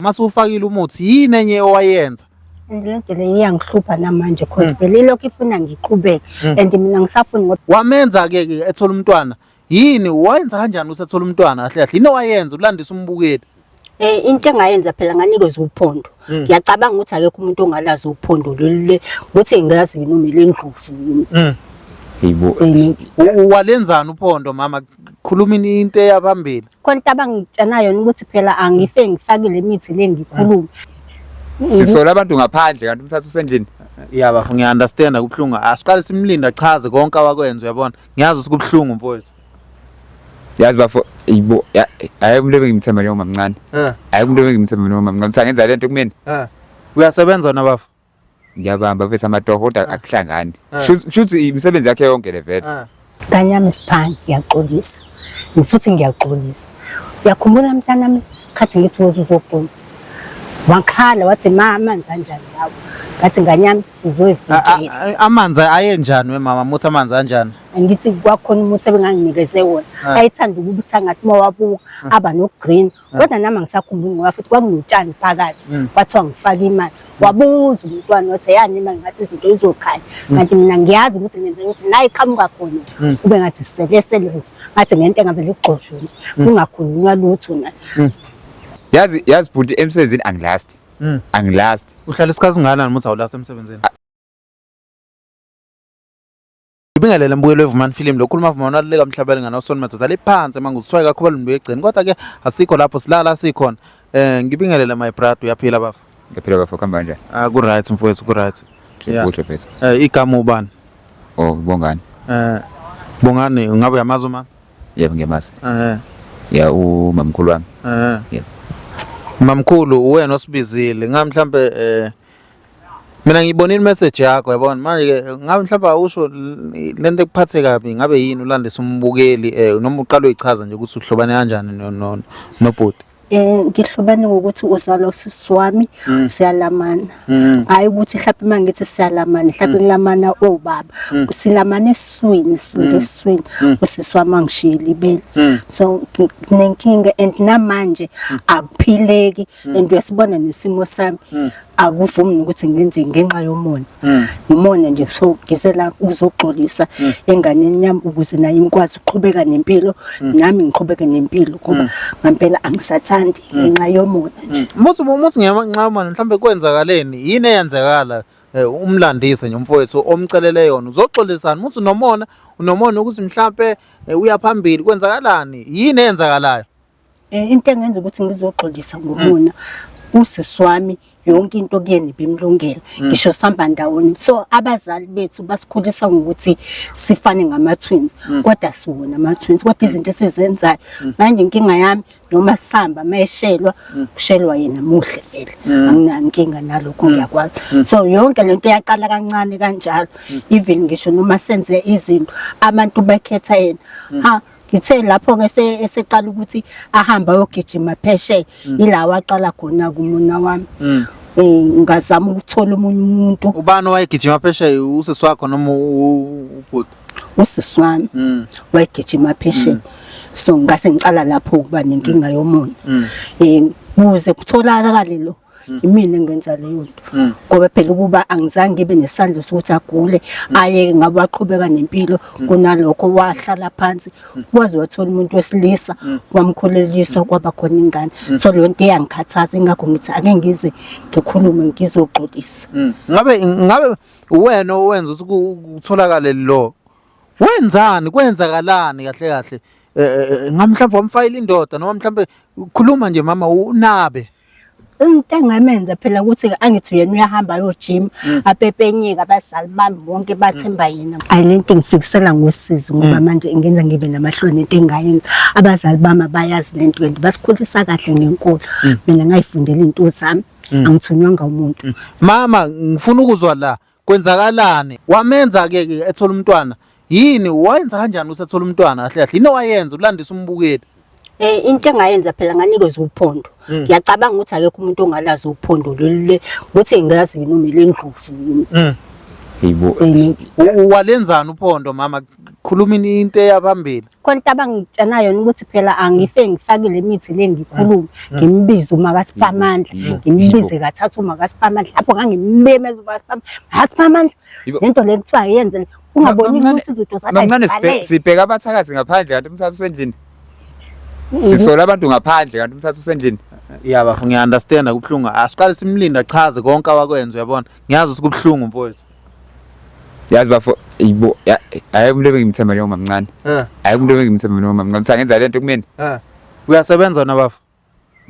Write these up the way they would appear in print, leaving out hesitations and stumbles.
Mase ufakile umuthi yini enye owayenza? And lento le iyangihlupha namanje cause vele ilokhu ifuna ngiqhubeke and mina ngisafuni ngoba Wamenza ke ke ethola umntwana. Yini wayenza kanjani ukuthi athole umntwana kahle kahle? Yini owayenza ulandisa umbukeli? Into engayenza phela nganikezwa uphondo. Ngiyacabanga ukuthi akekho umuntu ongalazi uphondo lolu le ukuthi ngiyazi noma lendlovu yini. Yibo. Walenzani uphondo mama? Khuluma into eyaphambili. Khona into abangitshena yona ukuthi phela angife ngifake le mithi le ngikhulume. Sisola abantu ngaphandle kanti umthatha usendlini. Ya bafo ngiya-understand kubuhlungu. Asiqale simlinde achaze konke awakwenza uyabona. Ngiyazi ukuthi kubuhlungu mfowethu. Yazi bafo, yibo, hayi umuntu ebengimthemba njengoba mncane. Hayi umuntu ebengimthemba njengoba mncane. Uthi angenza lento kumina. Uyasebenza wena bafo? Ngiyabamba mfethu amatoho kodwa akuhlangani. Shuthi imisebenzi yakhe yonke le vele. Mntanami Siphani, ngiyaxolisa. Futhi ngiyaxolisa. Uyakhumbula mntanami khathi ngithi woza uzogquma. Wakhala wathi ma amanzi anjani lawo? Ngathi ngane yami sizoyivikela. Amanzi ayenjani we mama? Muthi amanzi anjani? Angithi kwakhona umuthi ebenganginikeze wona. Ayethanda ukubuthi ngathi uma wabuka aba no-green. Kodwa nami angisakhumbuli ngoba futhi kwakunotshani phakathi. Kwathiwa ngifake imali. Wabuza umntwana wathi yani imali ngathi izinto izokhanya. Kanti mina ngiyazi ukuthi ngenze ukuthi la iqhamuka khona kube ngathi selesele nje. Ngathi ngento engavele igxoshwe nje. Kungakhulunywa lutho na. Yazi yazi bhuti emsebenzini angilast. Angilast. Uhlala isikhathi singakanani muthi awulast emsebenzini? Ngibingelele mbukelo weVumani Film lo khuluma Vumani waluleka mhlaba lingana usoni madoda liphansi manguswaye kakhulu mbuye egcini kodwa ke asikho lapho silala sikhona. Ngibingelele my brother uyaphila bafo. Ngiyaphila bafo kuhamba kanjani? Ah ku right mfowethu ku right. Yeah. Kuhle mfethu. Igama ubani? Oh Bongani. Bongani ngabe uyamazi uma? Yebo ngiyamazi. Ya umamkhulu wami. Yebo. Mamkhulu uwena osibizile. Ngabe mhlambe mina ngiyibonile message yakho yabona manje ke ngabe mhlawumbe awusho lento ekuphathe kabi ngabe yini ulandisa umbukeli noma uqala uyichaza nje ukuthi uhlobane kanjani nobhuti. Ngihlobane ngokuthi uzalwa usisi wami siyalamana. Hayi ukuthi mhlawumbe uma ngithi siyalamana mhlawumbe ngilamana obaba. Silamana esiswini sifunde esiswini usisi wami angishiyele ibele. So nginenkinga and namanje akuphileki and uyasibona nesimo sami akuvumi nokuthi ngenze ngenxa yomona. Umona nje so ngize la ukuzoxolisa enganeni yami ukuze nayo ikwazi ukuqhubeka nempilo nami ngiqhubeke nempilo ngoba ngempela angisathandi ngenxa yomona nje. Muthi muthi ngenxa yomona mhlambe kwenzakaleni yini eyenzekala umlandise nje umfowethu omcelele yona uzoxolisana muthi unomona unomona ukuthi mhlambe uya phambili kwenzakalani yini eyenzakalayo? Into engenza ukuthi ngizoxolisa ngomona usisi wami yonke into kuyena ibimlungela ngisho sihamba ndawonye. So abazali bethu basikhulisa ngokuthi sifane ngama-twins kodwa siwona ama-twins kodwa izinto esizenzayo manje inkinga yami noma sihamba mayeshelwa kushelwa yena muhle vele anginankinga nalokho ngiyakwazi. So yonke lento yaqala kancane kanjalo even ngisho noma senze izinto abantu bekhetha yena. Ha ngithe lapho ke eseqala ukuthi ahambe ayogijima phesheya ila waqala khona kumona wami. Ngazama ukuthola omunye umuntu. Ubani owayegijima phesheya usisi wakho noma ubhuti? Usisi wami wayegijima phesheya. So ngase ngiqala lapho ukuba nenkinga yomona. Kuze kutholakale lo imina engenza leyo nto. Ngoba phela ukuba angizange ngibe nesandla sokuthi agule ayeke ngabe waqhubeka nempilo kunalokho wahlala phansi waze wathola umuntu wesilisa wamkhulelisa kwaba khona ingane. So leyo nto iyangikhathaza ingakho ngithi ake ngize ngikhulume ngizoxolisa. Ngabe wena owenza ukuthi kutholakale lo wenzani kwenzakalani kahle kahle ngabe mhlawumbe wamfayila indoda noma mhlawumbe khuluma nje mama unabe. Into engamenza phela ukuthi angithi yena uyahamba ayojima apepenyeka abazali bami bonke bathemba yena. Ayi lento ingifikisela ngosizi ngoba manje ingenza ngibe namahloni into engayenza. Abazali bami abayazi lento and basikhulisa kahle ngenkolo. Mina ngayifundela into zami angithunywanga umuntu. Mama ngifuna ukuzwa la kwenzakalani wamenza ke ke ethola umntwana yini wayenza kanjani ukuthi athole umntwana kahle kahle yini owayenza ulandisa umbukeli? Into engayenza phela nganikezwa uphondo. Ngiyacabanga ukuthi akekho umuntu ongalazi uphondo lolu le ukuthi ngiyazi noma lendlovu yini. Yibo. Walenzani uphondo mama? Khuluma into eyaphambili. Khona into abangitshena yona ukuthi phela angife ngifake le mithi le ngikhulume ngimbize uma kaSiphamandla ngimbize kathathu uma kaSiphamandla lapho ngangimmemeza uma kaSiphamandla kaSiphamandla lento le kuthiwa yenze ungaboni ukuthi izinto zakhe Mamncane sibheka abathakathi ngaphandle kanti umthatha usendlini. Sisola abantu ngaphandle kanti umthatha usendlini. Ya bafo ngiya-understand kubuhlungu. Asiqale simlinde achaze konke awakwenza uyabona. Ngiyazi ukuthi kubuhlungu mfowethu. Yazi bafo ibo hayi umuntu ebengimthemba njengoba mamncane. Eh. Hayi umuntu ebengimthemba njengoba mamncane. Uthi angenza lento kumina. Eh. Uyasebenza wena bafo?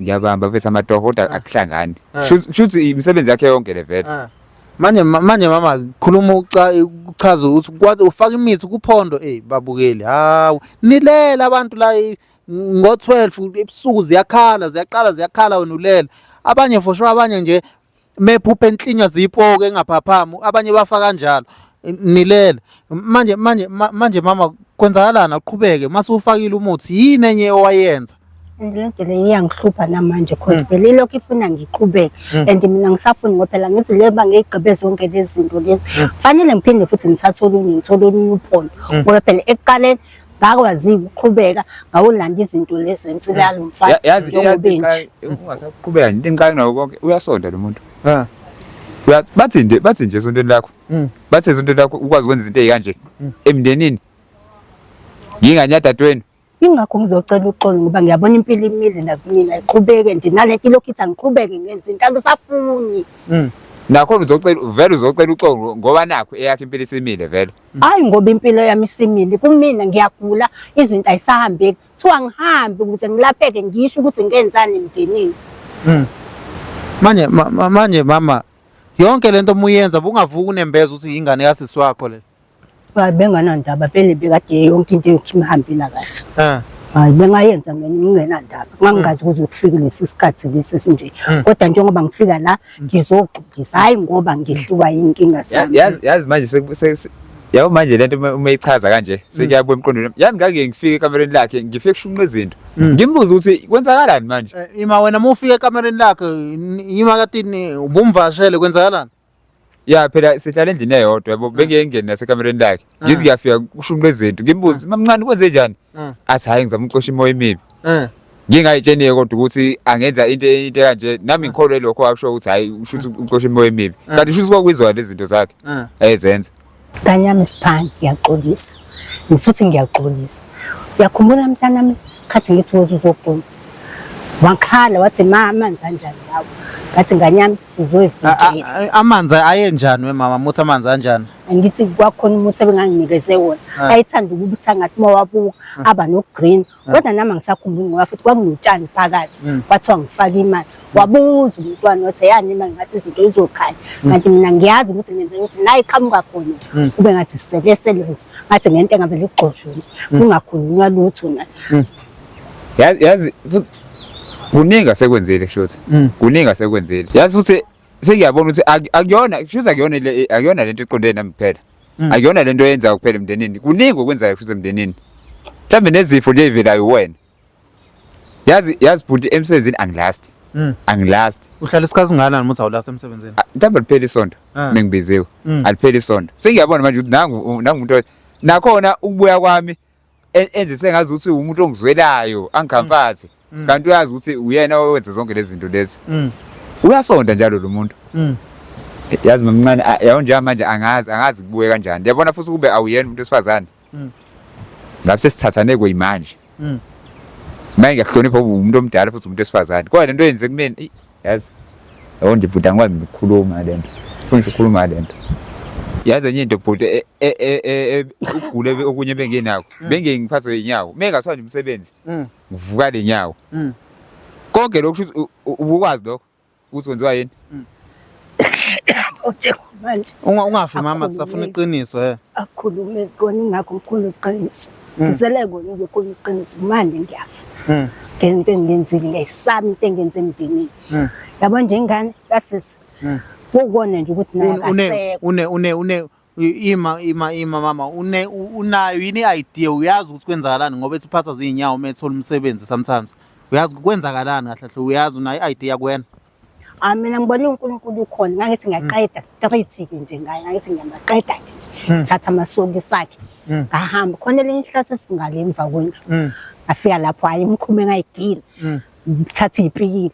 Ngiyabamba mfethu amatoho kodwa akuhlangani. Eh. Shuthi imisebenzi yakhe yonke le vele. Eh. Manje manje mama khuluma uchaze ukuthi kwathi ufaka imithi kuphondo eh babukeli. Hawu nilela abantu la ngo-12 ebusuku ziyakhala ziyaqala ziyakhala wena ulela. Abanye for sure abanye nje mephupha enhlinywa ziyipoke engaphaphami abanye bafa kanjalo nilela. Manje manje manje mama kwenzakalani aqhubeke mase ufakile umuthi yini enye owayenza? And lento le iyangihlupha namanje cause phela ilokhu ifuna ngiqhubeke and mina ngisafuni ngoba phela ngithi le bangiyigqibe zonke lezi zinto lezi kufanele ngiphinde futhi ngithathe olunye ngithole olunye uphondo ngoba phela ekuqaleni ngakwazi ukuqhubeka ngawulanda izinto lezi ensilalo mfana Yazi njengoba enje. ungasaqhubeka into engixaka nayo konke uyasonda lo muntu. Eh. Bathi nje bathi nje esontweni lakho. Bathi esontweni lakho ukwazi ukwenza izinto ezikanje emndenini. Nginganyadadweni. Ingakho ngizocela uxolo ngoba ngiyabona impilo imile nakumina iqhubeke nje nalento ilokhu ithi angiqhubeke ngenze into angisafuni. Nakhona uzocela vele uzocela uxolo ngoba nakho eyakhe impilo isimile vele. Hayi ngoba impilo yami isimile kumina ngiyagula izinto ayisahambeki kuthiwa ngihambe ukuze ngilapheke ngisho ukuthi ngenzani emndenini. Manje manje mama yonke lento omuyenza bungavuka unembeza ukuthi ingane kasisi wakho le. Hayi benganandaba vele bekade yonke into yokhe imihambela kahle. Eh. Hayi bengayenza mina ngingenandaba. Ngangingazi ukuthi kufike lesi sikhathi lesi sinje. Kodwa njengoba ngifika la ngizogqugisa hayi ngoba ngihluka inkinga zami. Yazi yazi manje yabo manje lento uma ichaza kanje sekuyabuya emqondweni. Yazi ngake ngifike ekamereni lakhe ngifike kushunqa izinto. Ngimbuza ukuthi kwenzakalani manje? Ima wena uma ufika ekamereni lakhe ima katini ubumvashele kwenzakalani? Ya phela sihlala endlini eyodwa yabo bengeke ngingene nasekamereni lakhe. Ngithi ngiyafika kushunqa izinto ngimbuze mamncane kwenze njani? Athi hayi ngizama ukuxosha imoya emibi. Ngingayitsheniye kodwa ukuthi angenza into into kanje nami ngikholwe lokho akusho ukuthi hayi usho ukuthi uxosha imoya emibi. Kanti usho ukuthi kwakwizwa lezi zinto zakhe ayezenza. Mntanami Siphani ngiyaxolisa. Futhi ngiyaxolisa. Uyakhumbula mntanami khathi ngithi woza uzogquma. Wakhala wathi ma amanzi anjani lawo. Ngathi ngane yami sizoyivikela. Amanzi ayenjani we mama muthi amanzi anjani? Angithi kwakhona umuthi ebenganginikeze wona. Ayethanda ukuthi angathi uma wabuka aba no green. Kodwa nami angisakhumbuli ngoba futhi kwakunotshani phakathi. Kwathiwa ngifake imali. Wabuza umntwana wathi yani imali ngathi izinto izokhanya. Kanti mina ngiyazi ukuthi ngenze ukuthi la iqhamuka khona kube ngathi selesele ngathi ngento engavele igxoshwe kungakhulunywa lutho na. Yazi yazi futhi kuningi asekwenzile kushuthi. Kuningi asekwenzile. Yazi futhi sengiyabona ukuthi akuyona kushuthi akuyona le akuyona lento eqondene nami kuphela. Akuyona lento oyenzayo kuphela emndenini. Kuningi okwenzayo kushuthi emndenini. Mhlawumbe nezifo nje ey'velayo wena. Yazi yazi bhuti emsebenzini angilast. Angilast. Uhlala isikhathi singakanani muthi awulast emsebenzini? Mhlawumbe liphela isonto mengibiziwe. Alipheli isonto. Sengiyabona manje ukuthi nangu nangu umuntu nakhona ukubuya kwami enze sengazi ukuthi umuntu ongizwelayo angikhamfathi kanti uyazi ukuthi uyena owenza zonke lezi zinto lezi. Uyasonda njalo lo muntu. Yazi mamncane yabo nje manje angazi angazi kubuye kanjani. Yabona futhi kube awuyena umuntu wesifazane. Ngabe sesithathane kuyimanje. Manje ngiyakuhlonipha umuntu omdala futhi umuntu wesifazane. Kodwa lento yenze kumina yazi. Yabo nje bhuti angikwazi ukukhuluma lento. Funa ukukhuluma lento. Yazi enye into bhuti ukugula okunye benginakho. Bengeke ngiphathwe inyawo. Mengathiwa nje umsebenzi ngivuka le nyawo. Konke lokhu kusho ubukwazi lokho ukuthi kwenziwa yini? Manje Ungafi mama sisafuna iqiniso eh. Akukhulume kona ingakho ngikhuluma iqiniso. Ngizele kona uzokhuluma iqiniso manje ngiyafa. Ngento engiyenzile ngiyayisaba into engiyenze emndenini. Yabo nje ingane kasisi. Ukubona nje ukuthi naye akasekho. Une une une ima ima ima mama une unayo yini idea uyazi ukuthi kwenzakalani ngoba ethi uphathwa zinyawo uma ethola umsebenzi sometimes. Uyazi kwenzakalani kahle kahle uyazi unayo idea kuwena. Ah mina ngibone uNkulunkulu ukhona ngangithi ngiyaqeda straight ke nje ngaye ngangithi ngiyamaqeda ke nje thatha amasokisi akhe ngahamba khona elinye ihlase singale emva kwendlu ngafika lapho hayi imkhume ngayigila ngithatha iy'pikili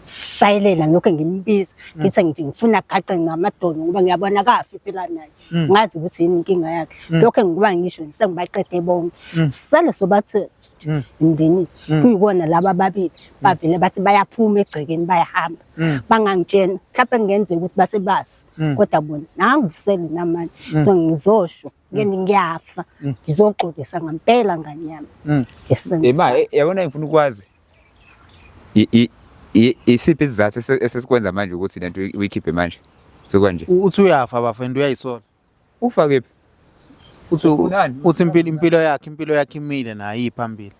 shayelela ngilokhu ngimbiza ngithi nje ngifuna gace ngamadolo ngoba ngiyabona kafi phela naye ngazi ukuthi yini inkinga yakhe lokho engikuba ngisho nje sengibaqede bonke sale sobathe emndenini kuyikona laba ababili bavele bathi bayaphuma egcekeni bayahamba bangangitshena mhlawumbe kungenzeka ukuthi basebazi kodwa bona nangisele namanje so ngizosho ngene ngiyafa ngizoxolisa ngempela ngane yami ngesenzo Ema sami. yabona ngifuna ukwazi isiphi isizathu esesikwenza manje ukuthi lento uyikhiphe manje sekwanje Uthi uyafa bafo and uyayisola. Ufa kephi? Uthi Ufunani? uthi impilo yakhe imile naye iphambili.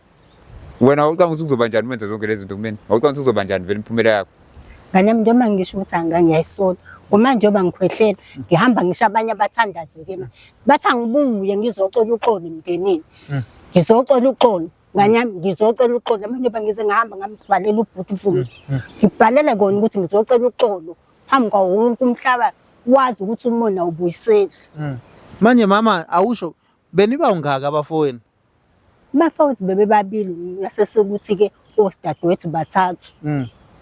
Wena ucabanga ukuthi kuzoba njani wenza zonke lezi zinto kumina? Awucabanga ukuthi kuzoba njani vele imiphumela yakho? Ngane yami njengoba ngisho ukuthi angangiyayisola uma njengoba ngikhwehlela ngihamba ngisho abanye abathandazi-ke manje bathi angibuye ngizocela uxolo emndenini ngizocela uxolo ngane yami ngizocela uxolo manje njengoba ngize ngihamba ngambhalela ubhuti Mfundo ngibhalele kona ukuthi ngizocela uxolo phambi kwawo wonke umhlaba wazi ukuthi umona ubuyiseli. Manje mama awusho beniba ungaka abafowenu? Abafowethu bebebabili ngase sekuthi-ke osidadewethu bathathu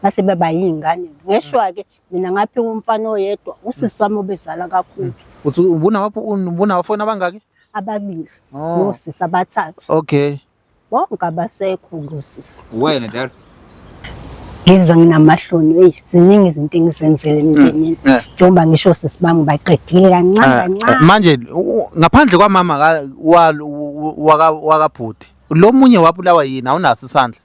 base beba yiy'ngane. Ngeshwa-ke mina ngaphiwa umfana oyedwa usisi wami obezala kakhulu. Uthi ubunabafowenu abangaki? Ababili Oh. nosisi abathathu. Okay. Bonke abasekho ngosisi. Wena njalo. Ngiza nginamahloni eyi ziningi izinto engizenzele emndenini. Njengoba ngisho osisi bami baqedile kancane kancane. Manje ngaphandle kwamama wakabhuti lo munye wabulawa yini awunaso isandla?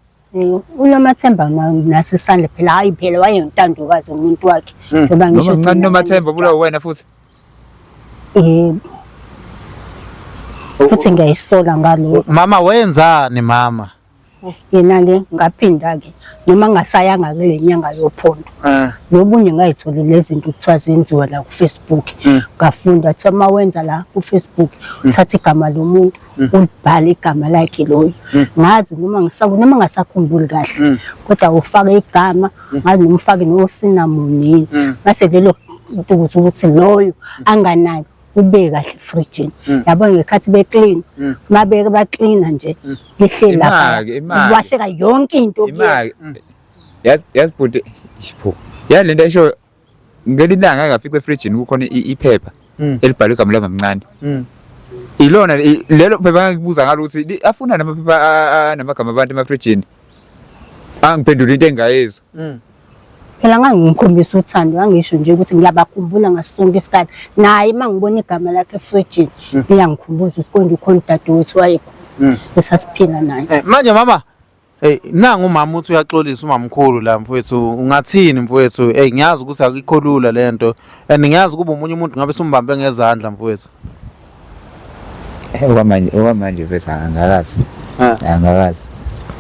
UNomathemba naso isandla phela hayi phela wayeyintandokazi umuntu wakhe. Njengoba ngisho Noma ukuthi mncane mina Nomathemba ubulawa wena futhi. Yebo. Futhi ngiyayisola ngalokho. Mama wenzani mama? Yena-ke ngaphinda-ke noma ngingasayanga kule nyanga yophondo. Nobunye ngayitholi lezi zinto kuthiwa zenziwa la ku-Facebook. Ngafunda kuthiwa uma wenza la ku-Facebook uthatha igama lomuntu ulibhale igama lakhe loyo. Ngazi noma noma ngingasakhumbuli kahle kodwa ufake igama ngazi noma ufake no-cinnamon yini. Mase lelo ntukuza ukuthi loyo anganaki ube kahle efrijini. Yabo ngekhathi beklina uma beke baklina nje lihleli lapha Imaki, imaki. washeka yonke into kuyena. Imaki. Yazi bhuti ipho. Ya lento esho ngelinye ilanga ngafica efrijini kukhona iphepha elibhalwe igama lamamncane. Ilona lelo phepha ngikubuza ngalo ukuthi afuna namaphepha anamagama abantu emafrijini. Angiphendula into engayizwa. Phela ngangimkhombisa uthando ngangisho nje ukuthi ngiyabakhumbula ngaso sonke isikhathi. Naye uma ngibona igama lakhe efrijini liyangikhumbuza ukuthi konje ukhona udadewethu wayekhona esasiphila naye. Manje mama nangu umama uthi uyaxolisa umamkhulu la mfowethu ungathini mfowethu? Ngiyazi ukuthi akikho lula lento and ngiyazi kuba omunye umuntu ngabe sumbambe ngezandla mfowethu. Okwamanje mfethu angakazi. Angakazi.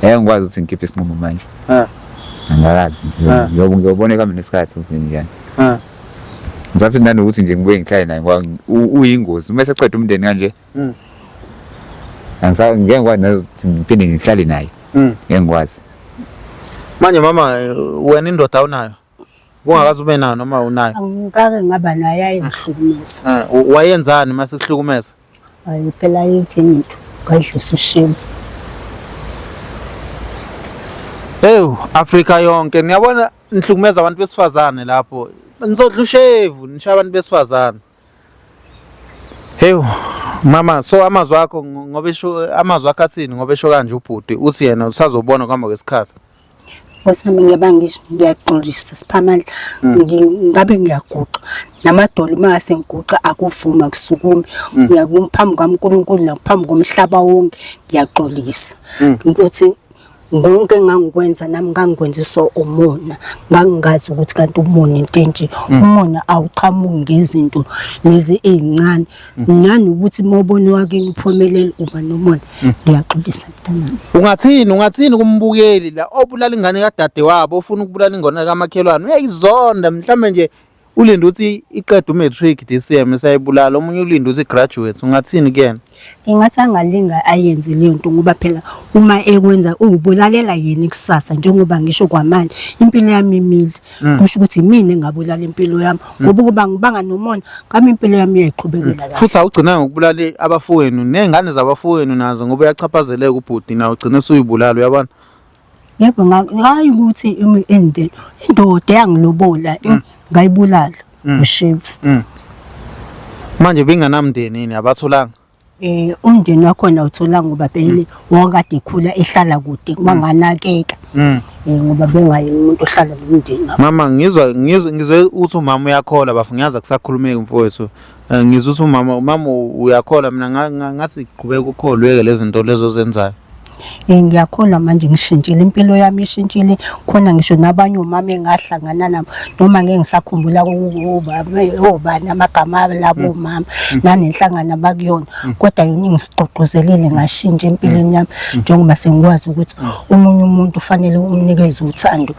Ngikwazi ukuthi ngikhiphe isinqumo manje. Angakazi. Ngiyobona ekuhambeni kwesikhathi ukuthi njani. Ngisathi nanokuthi nje ngibuye ngihlale naye ngoba uyingozi. Uma eseqeda umndeni kanje. Angeke ngikwazi nokuthi ngiphinde ngihlale naye. Ngeke ngikwazi. Manje mama wena indoda awunayo? Ungakaze ube nayo noma unayo? Angikake ngaba naye ayengihlukumeza. Wayenzani mase kuhlukumeza? Hayi phela ayikho enye into ngayidlisa ushevu. Ewu Afrika yonke niyabona nihlukumeza abantu besifazane lapho. Nizodla ushevu nishaya abantu besifazane. Hewu mama so amazwi akho ngoba esho amazwi akho athini ngoba esho kanje ubhuti uthi yena usazobona kuhamba kwesikhathi. Nkosi yami ngiyabe ngisho ngiyaxolisa Siphamandla ngabe ngiyaguqa namadolo uma ngase ngiguqa akuvuma kusukumi ngiyakuphambi kaNkulunkulu naphambi komhlaba wonke ngiyaxolisa ukuthi konke engangikwenza nami ngangikwenziswa umona ngangingazi ukuthi kanti umona into enje umona awuqhamuki ngezinto lezi ey'ncane nanokuthi uma ubona wakini uphumelele uba nomona ngiyaxolisa mntanami. Ungathini kumbukeli la obulala ingane kadade wabo ofuna ukubulala ingane kamakhelwane uyayizonda mhlambe nje Ulinde ukuthi iqede umatric this year mesayibulala, omunye ulinde ukuthi graduate. Ungathini kuyena? Ngingathi angalinga ayenze leyo nto ngoba phela uma ekwenza uwubulalela yena ikusasa njengoba ngisho kwamanje impilo yami imile. Kusho ukuthi imina engabulala impilo yami ngoba ukuba ngibanga nomona kami impilo yami iyayiqhubekela kahle. Futhi awugcinanga ngokubulala abafowenu ney'ngane zabafowenu nazo ngoba uyachaphazeleka ubhuti nawe ugcine usuyibulala uyabona. Yebo hayi ukuthi ende indoda yangilobola ngayibulala ushifu. Manje binganamndeni yini abatholanga? Umndeni wakhona awutholanga ngoba vele wakade ekhula ehlala kude wanganakeka. Ngoba bengayi umuntu ohlala nomndeni wakhe. Mama ngizwa ngizwe ngizwe uthi umama uyakholwa bafu ngiyazi akusakhulumeki mfowethu. Ngizwe uthi umama uyakholwa mina ngathi qhubeka ukholweke lezi zinto lezo ozenzayo. Ngiyakholwa manje ngishintshile impilo yami ishintshile khona ngisho nabanye omama engahlangana nabo noma ngeke ngisakhumbula obani amagama labo mama nanenhlangano abakuyona kodwa yona ingisigqugquzelile ngashintsha empilweni yami njengoba sengikwazi ukuthi omunye umuntu ufanele umnikeze uthando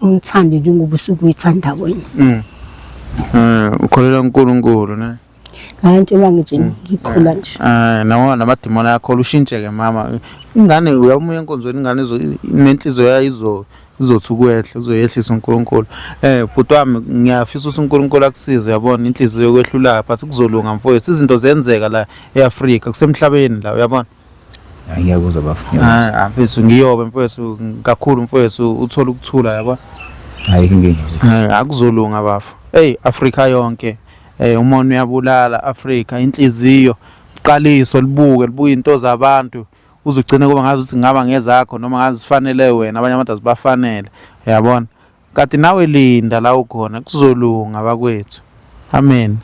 umthande njengoba usuke uyithanda wena. Ukholelwa kuNkulunkulu ne? Hayi njengoba nje ngikhula nje. Nawo namadimoni ayakholwa ushintshe ke mama. Ingane uyamuya enkonzweni ingane nenhliziyo yayo izothi ukwehla uzoyehlisa uNkulunkulu. Bhuti wami ngiyafisa ukuthi uNkulunkulu akusize uyabona inhliziyo yokwehlulayo but kuzolunga mfowethu izinto ziyenzeka la eAfrika kusemhlabeni la uyabona. Hayi ngiyakuzwa bafo. ngiyakuzwa. Ah mfethu ngiyobe mfethu kakhulu mfethu uthola ukuthula yabona. Hayi inkinga. Akuzolunga bafo. Hey Afrika yonke. Umona uyabulala Afrika inhliziyo qaliso libuke libuke into zabantu uzugcine kuba ngazi ukuthi ngaba ngezakho noma ngazi zifanele wena abanye abantu azibafanele uyabona kanti nawe linda la ukhona kuzolunga bakwethu amen.